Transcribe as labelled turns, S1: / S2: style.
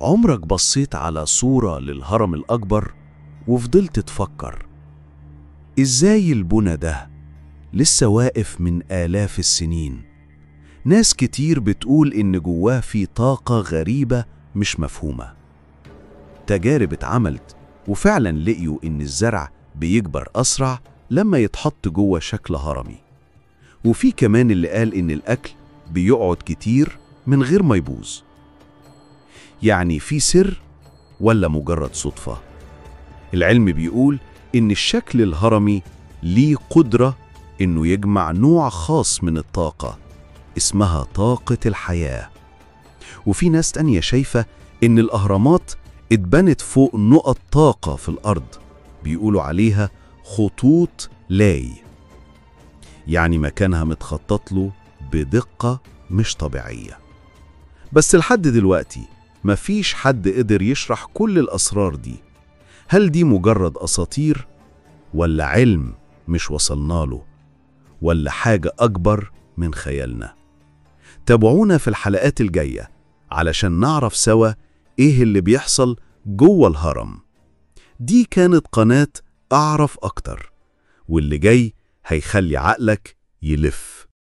S1: عمرك بصيت على صورة للهرم الأكبر وفضلت تفكر إزاي البنى ده لسه واقف من آلاف السنين؟ ناس كتير بتقول إن جواه في طاقة غريبة مش مفهومة. تجارب اتعملت وفعلا لقيوا إن الزرع بيكبر أسرع لما يتحط جوه شكل هرمي. وفي كمان اللي قال إن الأكل بيقعد كتير من غير ما يبوظ. يعني في سر ولا مجرد صدفة؟ العلم بيقول إن الشكل الهرمي ليه قدرة إنه يجمع نوع خاص من الطاقة اسمها طاقة الحياة. وفي ناس تانية شايفة إن الأهرامات اتبنت فوق نقط طاقة في الأرض بيقولوا عليها خطوط لاي، يعني مكانها متخطط له بدقة مش طبيعية. بس لحد دلوقتي مفيش حد قدر يشرح كل الأسرار دي. هل دي مجرد أساطير ولا علم مش وصلنا له ولا حاجة أكبر من خيالنا؟ تابعونا في الحلقات الجاية علشان نعرف سوا إيه اللي بيحصل جوه الهرم. دي كانت قناة أعرف أكتر، واللي جاي هيخلي عقلك يلف.